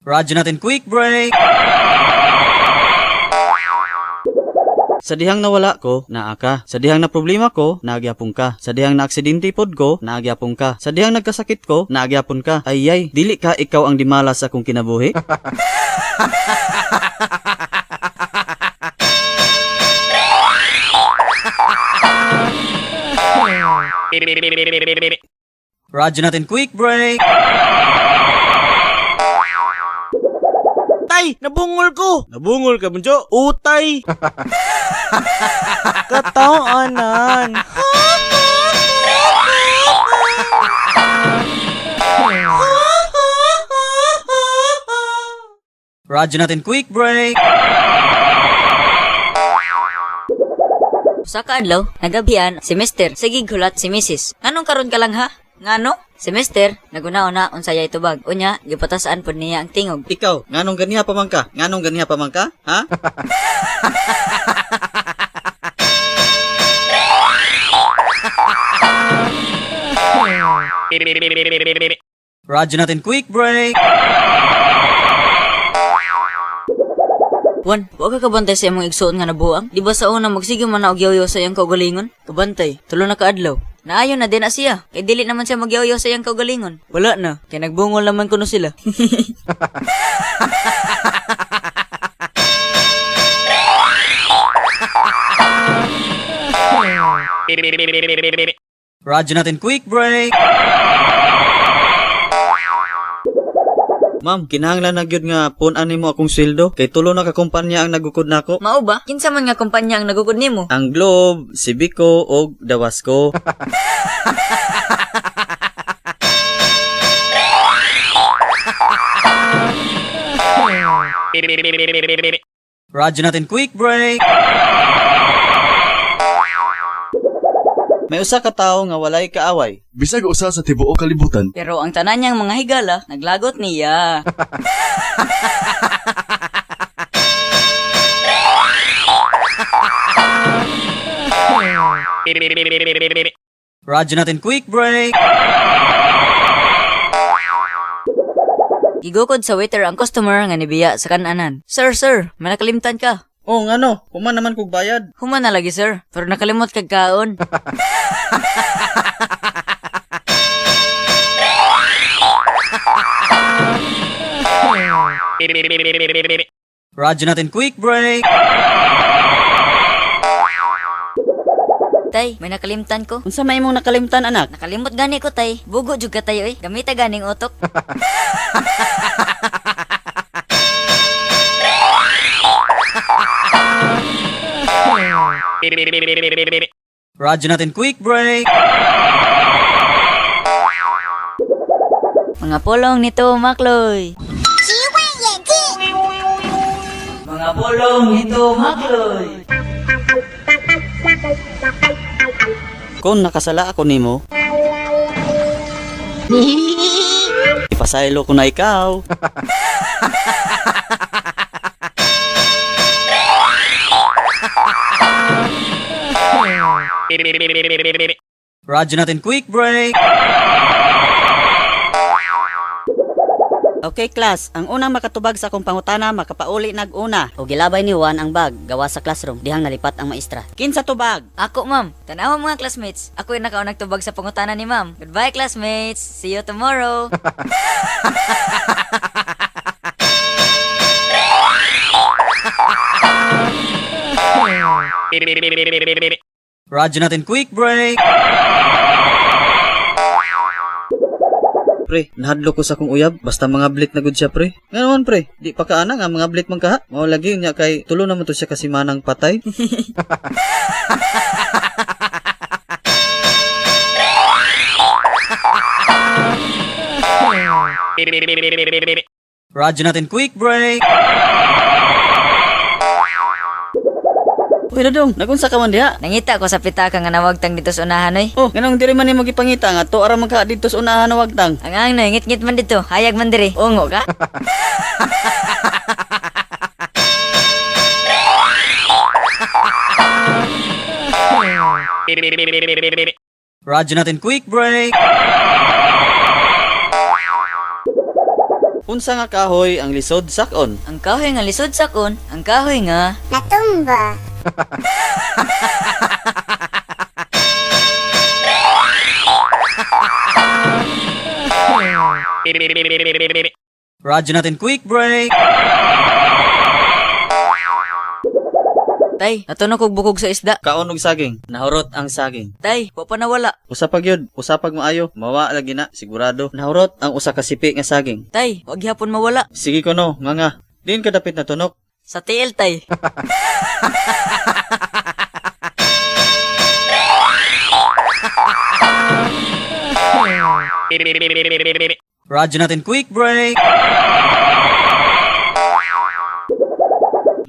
Radyo natin, quick break! Sa dihang nawala ko, naa ka. Sa dihang na problema ko, naagyapon ka. Sa dihang naaksidente pod ko, naagyapon ka. Sa dihang nagkasakit ko, naagyapon ka. Ayay, dili ka ikaw ang dimala sa akong kinabuhi. Radyo natin, quick break! Tay, nabungol ko. Nabungol ka, bunso. Utay. Kataoanan. Radyo natin, quick break! Usa ka adlaw, nagabian si Mister, sige gulat si Mrs. Nganong karon ka lang ha? Ngano? Si Mister, naguna-una unsay tubag. Unya, gipatasaan pod niya ang tingog. Ikaw, nganong ganiha pa man ka? Nganong ganiha pa man ka? Ha? Radyo natin, quick break! Juan, wa ka kabantay sa imong igsuon nga nabuang? Di ba sa una magsige man na og yaw sa iyang kaugalingon? Kabantay, tulo na kaadlaw. Naayon na din na siya. Kay dili naman siya magyaw sa iyang kaugalingon. Wala na, kay nagbungol naman kuno sila. Radyo natin, quick break! Ma'am, kinahanglan na gyud nga pun-an nimo akong sweldo kay tulo na ka kumpanya ang nagukod nako. Mao ba? Kinsa man nga kumpanya ang nagukod nimo? Ang Globe, Civico ug Dawasco. Radyo natin, quick break! May usa ka tawo nga walay kaaway. Bisag usa sa tibuok kalibutan. Pero ang tanan niyang mga higala, naglagot niya. Radyo natin, quick break! Gigukod sa waiter ang customer nga nibiya sa kananan. Sir, sir, may nakalimtan ka. Oh, ngano? Human naman kog bayad. Human na lagi, sir. Pero nakalimot kag kaon. Radyo natin, quick break! Tay, may nakalimtan ko. Unsa may imong nakalimtan, anak? Nakalimot gani ko, tay. Bugo jud ka tay oy. Gamita ganing utok. Radyo natin, quick break! Mga pulong nito, Makloy. Mga pulong nito, Makloy. Kung nakasala ako nimo, ipasaylo ko na ikaw. Radyo natin, quick break! Okay class, ang unang makatubag sa akong pangutana makapauli nag una. O gilabay ni Juan ang bag gawa sa classroom dihang nalipat ang maestra. Kinsa tubag? Ako, ma'am. Tanawa mga classmates. Ako yung nakaunang tubag sa pangutana ni ma'am. Goodbye, classmates. See you tomorrow. Radyo natin, quick break! Pre, nahadlok ko sa akong uyab basta mga blit na gud siya pre. Nga naman pre, di pa ka ana nga mga blit man kaha. Mao lagi nya kay tulo naman to siya kasi manang patay. Radyo natin, quick break! Uy, Dodong, nagunsa ka man diha? Nangita ko sa pitaka nga nawagtang dito sa unahan, oy. Oh, nganong diri man nimo gipangita nga to ara man ka didto sa unahan na wagtang. Ang ang na, ngit-ngit man dito. Hayag man diri. Ungo ka? Radyo natin, quick break! Unsa nga kahoy ang lisod sakon? Ang kahoy nga lisod sakon, ang kahoy nga Natumba. Radyo natin, quick break. Tay, natunog kog bukog sa isda. Kaon og saging. Nahurot ang saging. Tay, wa pa nawala. Usa pa gyud, usa pag maayo, mawa lagi na, sigurado. Nahurot ang usa ka sipi nga saging. Tay, wa gihapon mawala. Sige ko no, nga nga. Din kadapit na tunok. Sa TL, tay. Radyo natin, quick break.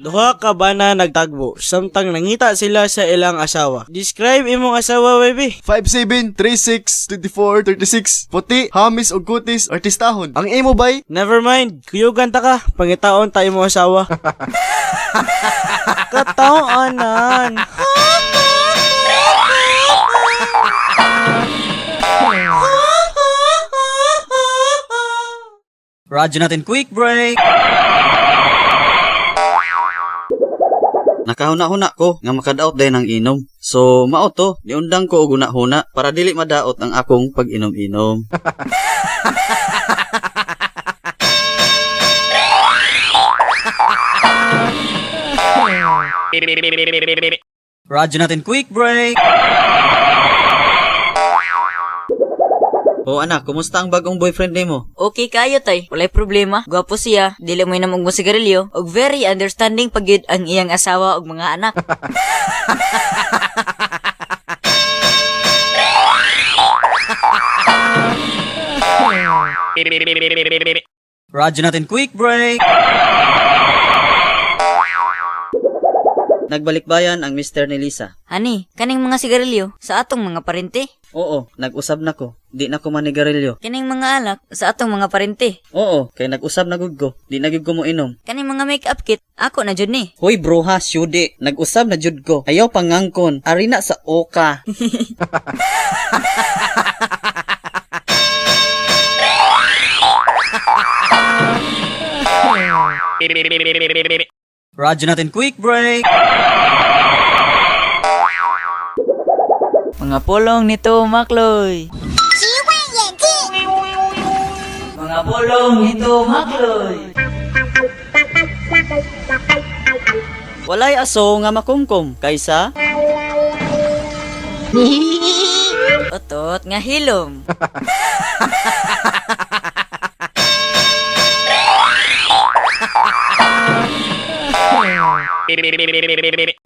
Duha ka bana nagtagbo samtang nangita sila sa ilang asawa. Describe imong asawa, baby. 5'7", 36, 24, 36. Puti, hamis og kutis, artistahon. Ang imo bay? Never mind, kuyugan ta ka, pangitaon ta imong asawa. Kataonan. Radyo natin, quick break. Nakahuna-huna ko nga makadaot din ang inom. So mao to, niundang ko og huna-huna para dili madaot ang akong pag-inom-inom. Radyo natin, quick break. O anak, kumusta ang bagong boyfriend nimo? Okay kayo, tay. Walay problema. Gwapo siya, dili mo inam og sigarilyo, og very understanding pag gyud ang iyang asawa og mga anak. Radyo natin, quick break. Nagbalikbayan ang mister ni Lisa. Hani, kaning mga sigarilyo sa atong mga parente. Oo, nag-usab na ko. Di na ko manigarilyo. Kaning mga alak sa atong mga parente. Oo, kay nag-usab na gud ko. Di na gyud ko mo inom. Kaning mga make-up kit, ako na jud ni. Hoy broha, syudi. Nag-usab na jud ko. Ayaw pangangkon. Ari na sa oka. Radyo natin, quick break. Mga pulong nito, Makloy. Mga pulong nito, Makloy. Walay aso nga makumkum kaysa Otot nga hilom.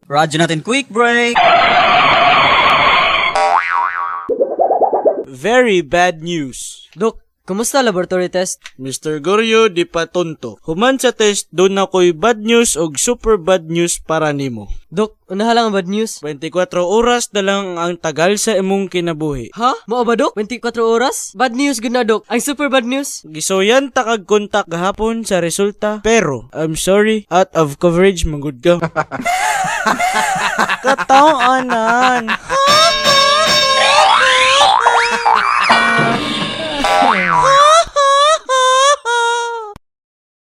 Radyo natin, quick break. Very bad news. Dok, kumusta laboratory test? Mr. Goryo di patonto. Human sa test, doon ako'y bad news og super bad news para nimo. Dok, unaha lang ang bad news. 24 oras na lang ang tagal sa imong kinabuhi. Ha? Mao ba, Dok? 24 oras? Bad news gud na, Dok. Ang super bad news. Gisuyan ta kag kontak gahapon sa resulta, pero I'm sorry, out of coverage manggod ka. Kataonan.